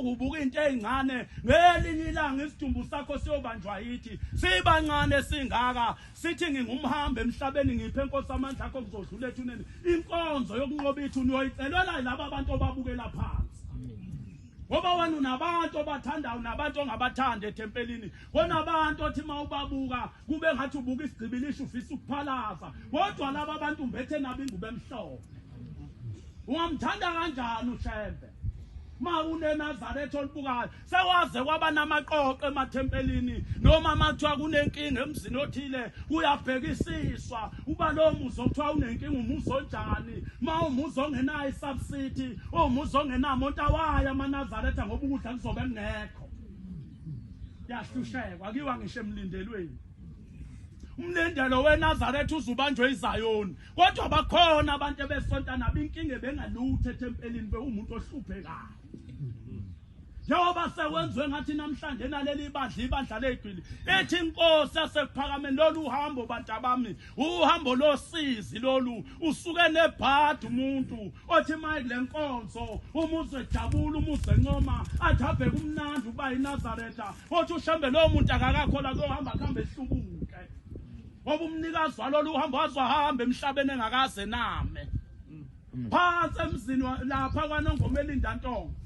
Ubuka into ezincane ngelinye ilanga isidumbu sakho siyobanjwa yithi sibancane singaka sithi ngingumhambi emhlabeni ngiphe inkosi amandla akho ngizodlula ethuneni inkonzo yokunqoba ithuna uyoyicelwela laba abantu obabukela phansi ngoba wena unabantu obathandayo nabantu ongabathandi ethempelini konabantu othi uma ubabuka kube ngathi ubuka isigqibilisho ufisa ukuphalaza kodwa laba bantu umbethe nabo ingubo emhlophe ungamthanda kanjani ushembe ma uneNazaretha olubukayo sewaze kwaba namaqoqo emathempelini noma makuthiwa kunenkinga emzini othile kuyabhekisiswa uba lowo muzi okuthiwa unenkinga umuzi onjani ma umuzi ongenayo isubsidy umuzi ongenamonto awayo amaNazaretha ngoba ukudla kuzobe kungekho kuyahlushekwa kuyiwa ngisho emlindelweni umlindelo weNazaretha uzubanjwe iZayoni kodwa bakhona abantu ebesonta nabo inkinga bengalutho ethempelini bewumuntu ohluphekayo njengoba sekwenziwe ngathi namhlanje naleli bandla ibandla legwili ethi inkosi yasekuphakameni lolu uhambo bantabami uhambo losizi lolu usuke nebhadi umuntu othi maye kule nkonzo umuzwe ejabula umuzwe encoma athi abheke umnandi uba iNazaretha othi ushembe lowo muntu akakakhola kuyohamba kuhambe ehlubuke ngoba umnikazi walolu uhambo waze wahamba emhlabeni engakaze name phansi emzini lapha kwaNongoma elindantongo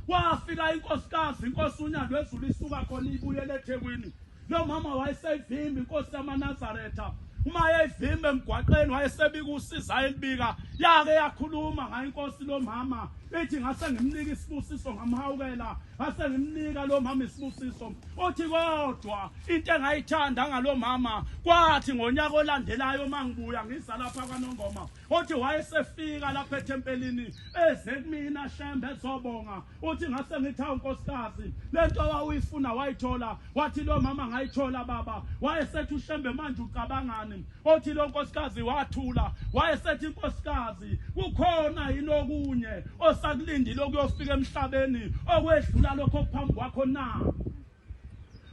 wafika inkosikazi inkosi uNyando lwezulu isuka khona ibuyele eThekwini lo mama wayeseyivimba inkosi yamaNazaretha uma yayivimba emgwaqeni wayesebika usiza elibika yake yakhuluma ngayo inkosi lo mama ithi ngase ngimnika isibusiso ngamhawukela ngase ngimnika lo mama isibusiso uthi kodwa into engayithanda ngalo mama kwathi ngonyaka olandelayo uma ngibuya ngiza lapha kwaNongoma uthi wayesefika lapha ethempelini eze kumina Shembe ezobonga uthi ngase ngithi awu nkosikazi lento wawuyifuna wayithola wathi lo mama ngayithola baba wayesethi uShembe manje ucabangani othi lo nkosikazi wathula wayesethi inkosikazi kukhona yini okunye osakulindile okuyofika emhlabeni okwedlula lokho okuphambi kwakho na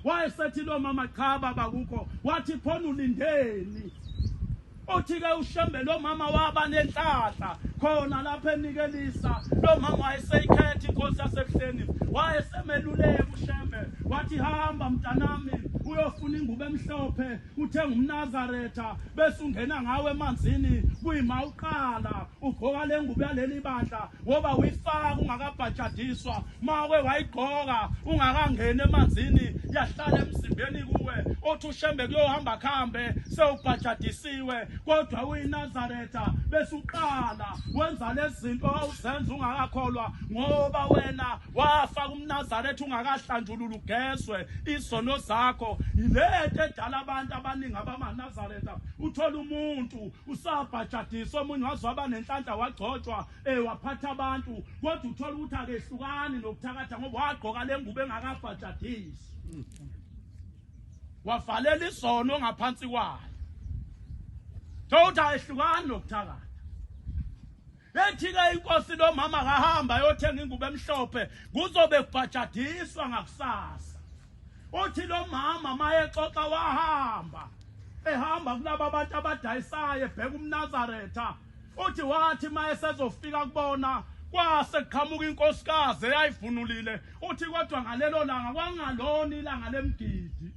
wayesethi lo mama cha baba kukho wathi khona ulindeni uthi ke uShembe lo mama waba nenhlahla khona lapha enikelisa lo mama wayeseyikhetha inkosi yasebuhleni wayesemeluleka uShembe wathi hamba mntanami uyofuna ingubo emhlophe uthenga umNazaretha bese ungena ngawe emanzini kuyima uqala ugqoka le ngubo yaleli bandla ngoba uyifaka ungakabhajadiswa mawe wayigqoka ungakangeni emanzini yahlala emzimbeni kuwe othi uShembe kuyohamba kuhambe sewubhajadisiwe kodwa uyiNazaretha bese uqala wenza lezi zinto awuzenza ungakakholwa ngoba wena wafaka umNazaretha ungakahlanjulula ugezwe izono zakho yilento edala abantu abaningi abamaNazaretha uthola umuntu usabhajadiswa omunye waze waba nenhlanhla wagcotshwa eh waphatha abantu kodwa uthola ukuthi akehlukani nokuthakatha ngoba wagqoka le ngubo engakabhajadiswa wavalela izono ngaphansi kwayo thothi ayehlukani nokuthakatha ethi-ke inkosi lo mama kahamba ayothenga ingubo emhlophe kuzobe kubhajadiswa ngakusasa uthi lo mama mayexoxa wahamba ehamba kulaba abantu abadayisayo ebheka umNazaretha uthi wathi maye sezofika kubona kwase kuqhamuka inkosikazi eyayivunulile uthi kodwa ngalelo langa kwangalona ilanga lemgidi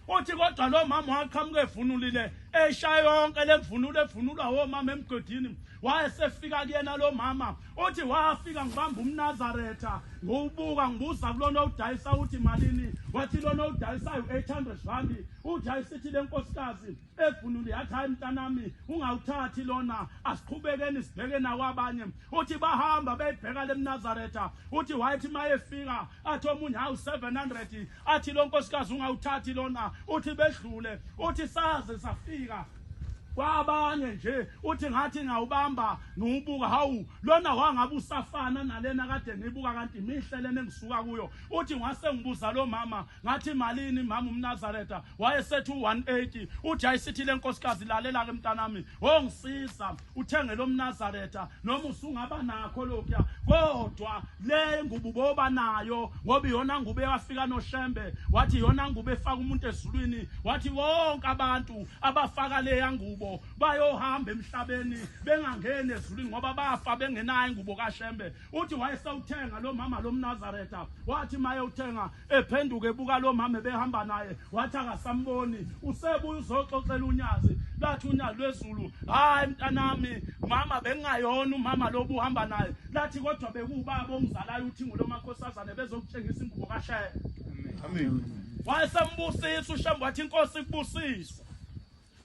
uthi kodwa lo mama waqhamuka evunulile eshaya yonke lemvunulo evunulwa womama emgodini wayesefika kuyena lo mama uthi wafika ngibamba umNazaretha ngiwubuka ngibuza kulona owudayisa uthi malini wathi lona owudayisayo 800 rand uthi ayisithi le nkosikazi evunule yathi hayi mntanami ungawuthathi lona asiqhubekeni sibheke nawo abanye uthi bahamba beyibheka lemNazaretha uthi wayethi mayefika athi omunye hawu 700 athi lo nkosikazi ungawuthathi lona uthi bedlule uthi saze safika kwabanye nje uthi ngathi ngawubamba ngiwubuka hawu lona wangabe usafana nalena kade ngibuka kanti mihle lena engisuka kuyo uthi ngase ngibuza lo mama ngathi malini mama umNazaretha wayesethi u180 uthi ayisithi lenkosikazi lalela ke mntanami ongisiza uthenge lo mNazaretha noma usungaba nakho lokhuya kodwa le ngubo boba nayo ngoba iyona ngubo eyafika noShembe wathi iyona ngubo efaka umuntu ezulwini wathi wonke abantu abafaka leya ngubo ngubo bayohamba emhlabeni bengangeni ezulwini ngoba bafa bengenayo ingubo kaShembe. Uthi wayesewuthenga lo mama lo mNazaretha, wathi maye uthenga ephenduka ebuka lo mama ebehamba naye, wathi akasamboni. Usebuya uzoxoxela uNyazi, lathi uNyazi lwezulu, hayi mntanami, mama bengingayona umama lo obuhamba naye. Lathi kodwa bekuwubaba ongizalayo uthi ngulomakhosazane bezokutshengisa ingubo kaShembe. Amen. Wayesembusisa uShembe, wathi inkosi ikubusise.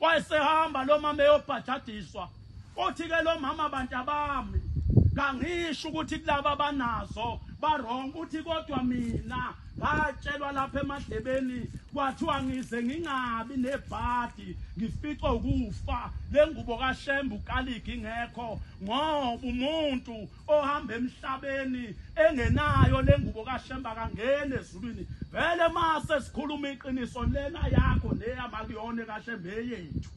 Wayesehamba lo mama eyobhajadiswa. Uthi ke lo mama, bantu abami, kangisho ukuthi kulaba abanazo ba wrong, uthi kodwa mina ngatshelwa lapha emadlebeni kwathiwa ngize ngingabi nebhadi ngificwe ukufa, le ngubo kaShembe ukaligi ingekho, ngoba umuntu ohamba emhlabeni engenayo le ngubo kaShembe akangeni ezulwini. Vele mase sikhuluma iqiniso, lena yakho neyamakuyona kaShembe yethu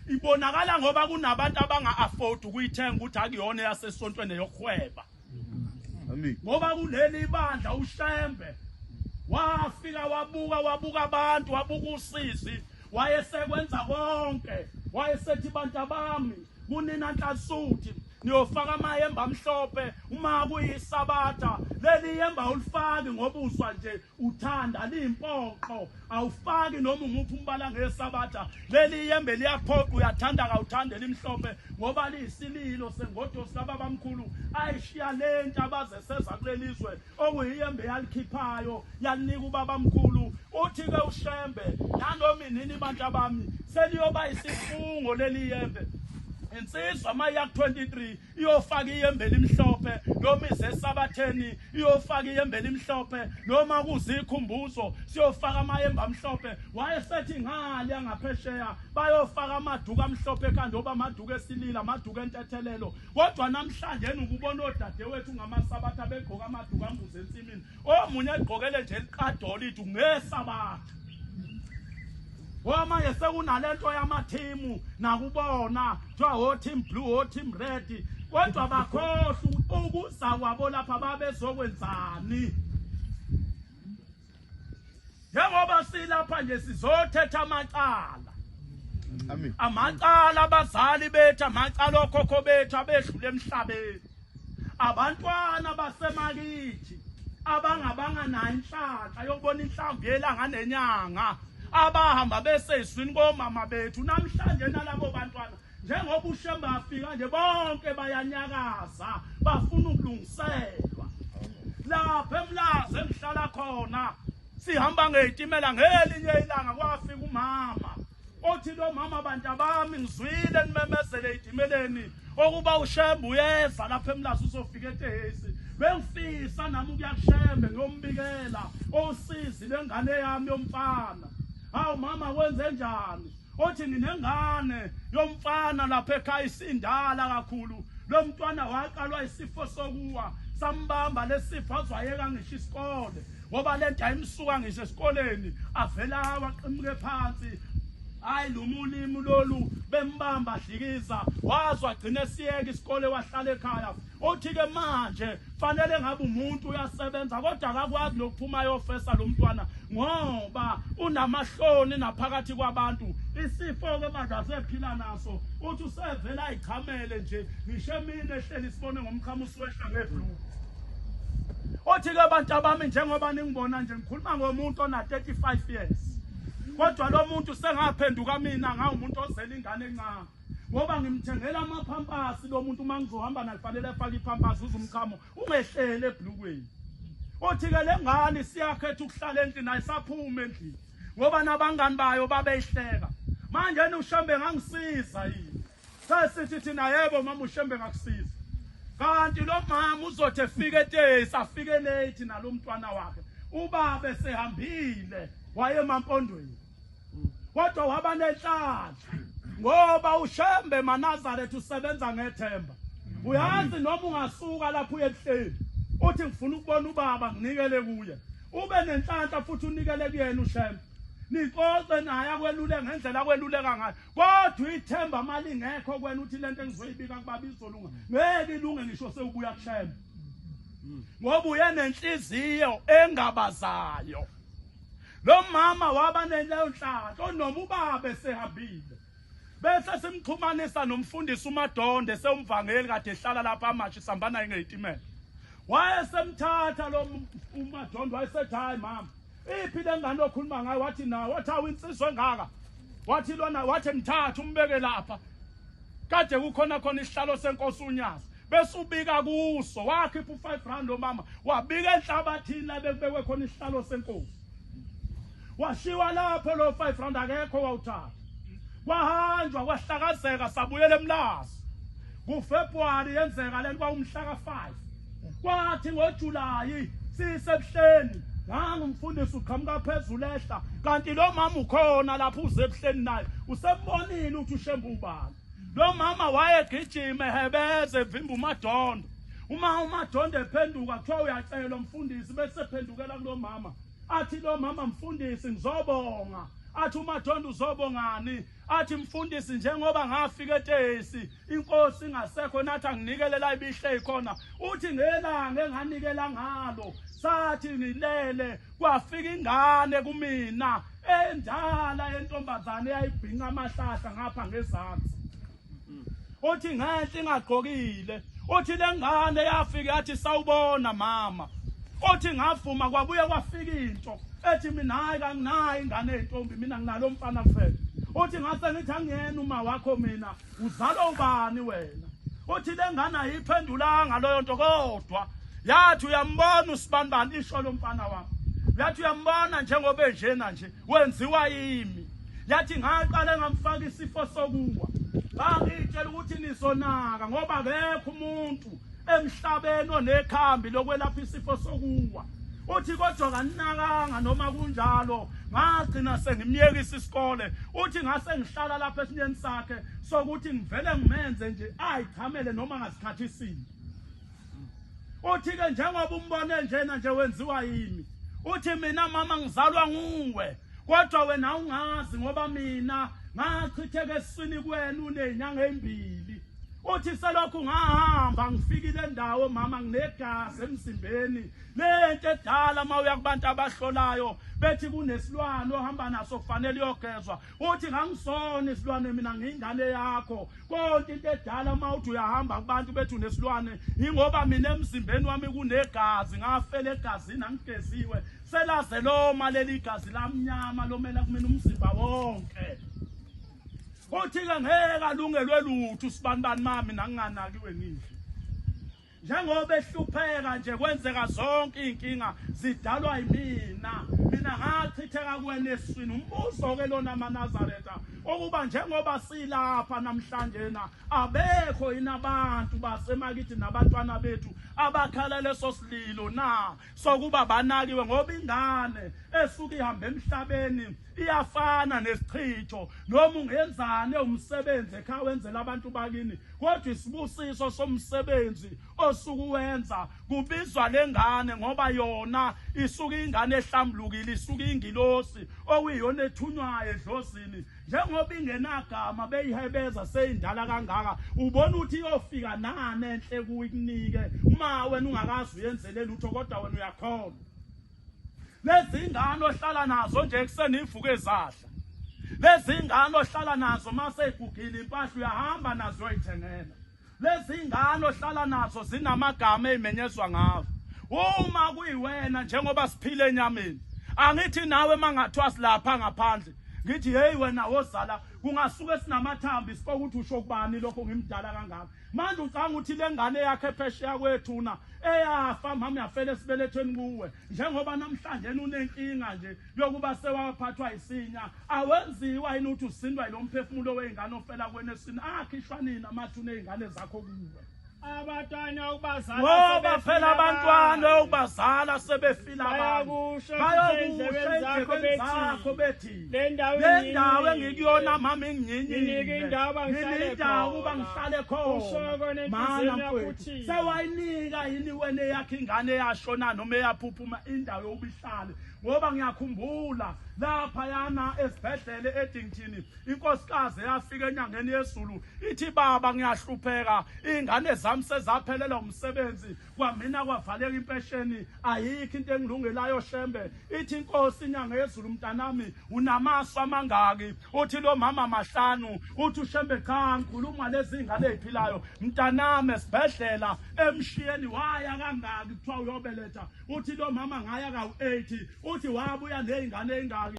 ibonakala ngoba kunabantu abanga-afford ukuyithenga ukuthi akuyona eyasesontweni yokuhweba. Amen. Ngoba kuleli ibandla uShembe wafika wabuka, wabuka abantu, wabuka usizi, wayesekwenza konke. Wayesethi, bantu abami, kunina nhlansuthi niyofaka amayembe amhlophe uma kuyisabatha. Leli yemba ulifaki ngoba uzwa nje uthanda, liyimpoqo, awufaki noma umuphi umbala ngesabatha. Leli yembe liyaphoqa, uyathanda kawuthande, limhlophe ngoba liyisililo sengodosi kababamkhulu ayishiya lento abaze seza kuleli zwe, okuyiyembe yalikhiphayo yalinika ubabamkhulu. Uthi-ke uShembe, nanoma inini bantu abami, seliyoba isifungo leli yembe. Insizwa uma iya ku-23 iyofaka iyembe elimhlophe, noma ize esabatheni iyofaka iyembe elimhlophe, noma kuzikhumbuzo siyofaka amayembe amhlophe. Wayesethi ngale angaphesheya bayofaka amaduku amhlophe ekhanda, oba amaduku esilila, amaduku entethelelo. Kodwa namhlanje ukubona odadewethu ngamasabatha begqoka amaduku ambuze ensimini, omunye egqokele nje liqadola ithi ngesabatha. Manje sekunalento yamathimu nakubona kuthiwa o team blue, o team red, kodwa bakhohlwa ukuza kwabo lapha babezokwenzani. Njengoba silapha nje sizothetha amacala. Amen. Amacala abazali bethu, amacala okhokho bethu abedlule emhlabeni, abantwana basemakithi abangabanga nayo inhlanhla yokubona inhlamvu yelanga nenyanga, abahamba besezwini komama bethu. Namhlanje nalabo bantwana, njengoba uShembe afika nje, bonke bayanyakaza, bafuna ukulungiselwa. Lapha eMlazi engihlala khona sihamba ngey'timela. Ngelinye ilanga kwafika umama, othi lo mama, bantu abami, ngizwile nimemezele ey'timeleni okuba uShembe uyeza lapha eMlazi, uzofika eTehesi. Bengifisa nami ukuya kuShembe ngiyombikela osizi lwengane yami yomfana. Hawu mama, kwenze njani? Othi nginengane yomfana lapha ekhaya, isindala kakhulu. Lo mntwana waqalwa isifo sokuwa, sambamba lesifo azwayeka ngisho isikole, ngoba lento ayimsuka ngisho esikoleni, avela waqhimuke phansi. Hayi, luma ulimi lolu, bembamba dlikiza, wazwa agcine siyeka isikole, wahlala ekhaya. Uthi-ke manje fanele ngabe umuntu uyasebenza, kodwa akakwazi lokuphuma ayofesa lo mntwana ngoba unamahloni naphakathi kwabantu. Isifo-ke manje asephila naso. Uthi usevele ayichamele nje, ngisho emini ehleli sibone ngomchamo usuwehla ngebhluku. Othi-ke bantu abami, njengoba ningibona nje ngikhuluma ngomuntu ona-35 years, kodwa lo muntu sengaphenduka mina ngawumuntu ozela ingane encane, ngoba ngimthengela amaphampasi lo muntu. Uma ngizohamba naye fanele afake iphampasi uze umchamo ungehlele ebhlukweni. Uthi-ke le ngane siyakhetha ukuhlala endlini, ayisaphumi endlini ngoba nabangani bayo babeyihleka. Manje uShembe ngangisiza yini? Sesithi thina, yebo mama, uShembe ngakusiza. Kanti lo mama uzothi efika eTesi, afike late nalo mntwana wakhe, ubaba esehambile waye emampondweni, kodwa waba nenhlanhla ngoba uShembe maNazaretha usebenza ngethemba. Uyazi noma ungasuka lapho uye ebuhleni uthi ngifuna ukubona ubaba, nginikele kuye, ube nenhlanhla futhi unikele kuyena uShembe, nixoxe naye, akwelule ngendlela akweluleka ngayo. Kodwa ithemba malingekho kwena, uthi lento engizoyibika kubaba izolunga, ngeke ilunge ngisho sewubuya kuShembe, ngoba uye nenhliziyo engabazayo. Lo mama waba neleyo nhlanhla, noma ubaba esehambile. Bese simxhumanisa nomfundisi uMadonde sewumvangeli kade ehlala lapha amashi sihamba naye ngezitimela. Wayesemthatha lo uMadondo wayesethi hayi mama iphi le ngane okhuluma ngayo wathi nawo wathi awu insizwa engaka wathi lona wathi mthatha umbeke lapha kade kukhona khona isihlalo senkosi unyazi bese ubika kuso wakhipha u-5 rand lomama wabika enhlabathini la bekubekwe khona isihlalo senkosi washiwa lapho lo 5 rand akekho wawuthatha kwahanjwa kwahlakazeka sabuyela emlazi kuFebruary yenzeka lento kwawumhla ka-5 kwathi ngoJulayi sisebuhleni ngangumfundisi uqhamuka phezulu ehla kanti lo mama ukhona lapho uze ebuhleni naye usembonile ukuthi ushembe ubani lo mama wayegijima ehebeze evimba umadondo uma umadondo ephenduka kuthiwa uyacelwa umfundisi bese phendukela kulo mama athi lo mama mfundisi ngizobonga athi umadondo uzobongani athi mfundisi njengoba ngafika eTesi inkosi ingasekho nathi anginikele la ibihle ikhona uthi ngelanga enganikela ngalo sathi ngilele kwafika ingane kumina endala yentombazane eyayibhinqa amahlahla ngapha ngezansi uthi ngenhla ingagqokile uthi lengane yafika yathi sawubona mama uthi ngavuma kwabuye kwafika into ethi mina hayi kanginayo ingane eyintombi mina nginalo mfana kuphela uthi ngase ngithi angiyena uma wakho mina uzalwa ubani wena uthi lengane ayiphendulanga leyo nto kodwa yathi uyambona usibanibani isho lo mfana wami yathi uyambona njengoba enjena nje wenziwa yimi yathi ngaqale ngamfaka isifo sokuwa bangitshela ukuthi nizonaka ngoba akekho umuntu emhlabeni onekhambi lokwelapha isifo sokuwa uthi kodwa kaninakanga noma kunjalo ngagcina sengimyekisa isikole uthi ngase ngihlala lapha esinyeni sakhe sokuthi ngivele ngimenze nje ayichamele noma ngasikhathisile uthi-ke njengoba umbone njena nje wenziwa yimi uthi mina mama ngizalwa nguwe kodwa wena ungazi ngoba mina ngachitheka esiswini kwenu uney'nyanga ey'mbili uthi selokhu ngahamba ngifikile endawo mama nginegazi emzimbeni lento edala uma uya kubantu abahlolayo bethi kunesilwane ohamba naso kufanele uyogezwa uthi ngangisona isilwane mina ngiyingane yakho konke into edala uma uthi uyahamba kubantu bethi unesilwane ingoba mina emzimbeni wami kunegazi ngafela egazini angigeziwe selaze loma leli gazi lamnyama lomela kumina umzimba wonke uthi-ke ngeke alungelwe lutho usibanibani mami nanginganakiwe ngisho njengoba ehlupheka nje kwenzeka zonke iy'nkinga zidalwa yimina mina ngachitheka kuwena eswini umbuzo-ke lona manazaretha ukuba njengoba silapha namhlanje na abekho yini abantu basemakithi nabantwana bethu abakhala leso sililo na sokuba banakiwe ngoba ingane esuke ihambe emhlabeni iyafana nesichitho noma ungenzani umsebenzi ekhaya wenzela abantu bakini kodwa isibusiso somsebenzi osuke uwenza kubizwa lengane ngoba yona isuke ingane ehlambulukile isuke ingilosi okuyiyona ethunywayo edlozini njengoba ingenagama beyihebeza seyindala kangaka ubona ukuthi iyofika nani enhle kuyikunike uma wena ungakazi uyenzele lutho kodwa wena uyakholwa lezi ngane ohlala nazo nje ekuseni ivuke ezahla lezi ngane ohlala nazo mase igugile impahla uyahamba nazo uyithengela lezi ngane ohlala nazo zinamagama ezimenyezwa ngazo uma kuyiwena njengoba siphile enyameni angithi nawe mangathiwa silapha ngaphandle ngithi hey wena wozala kungasuke sinamathambo isiko ukuthi usho kubani lokho ngimdala kangaka manje ucanga ukuthi le ngane yakhe phesheya kwethuna eyafa mama yafela esibelethweni kuwe njengoba namhlanje unenkinga nje yokuba sewaphathwa isinya awenziwa yini ukuthi usindwa yilo mphefumulo wey'ngane ofela kwena esini akhishwa nini amathuna ey'ngane zakho kuwe Abantwana ukubazala ngoba phela abantwana ukubazala sebefila bayakusho bayokusho endlebeni zakho bethi le ndawo le ndawo engikuyona mama inginyinyile Nginike indawo uba ngihlale Nginike indawo khona. uba ngihlale khona Usho kona enhliziyweni Mana yakho mfowethu, uthini? sewayinika yini wena eyakho ingane eyashona noma eyaphuphuma indawo yokuba ihlale Ngoba ngiyakhumbula lapha yana esibhedlela eEddington, inkosikazi eyafika enyangeni yezulu ithi, baba ngiyahlupheka, ingane zami sezaphelelwa umsebenzi, kwamina kwavaleka impesheni, ayikho into engilungelayo Shembe. Ithi inkosi inyanga yezulu, mntanami unamasu amangaki? Uthi lo mama mahlanu. Uthi uShembe, cha, ngikhuluma lezi ingane eziphilayo mntanami. Esibhedlela emshiyeni waya kangaki kuthiwa uyobeletha? Uthi lo mama ngaya kawu-8. Uthi wabuya ney'ngane ey'ngaki?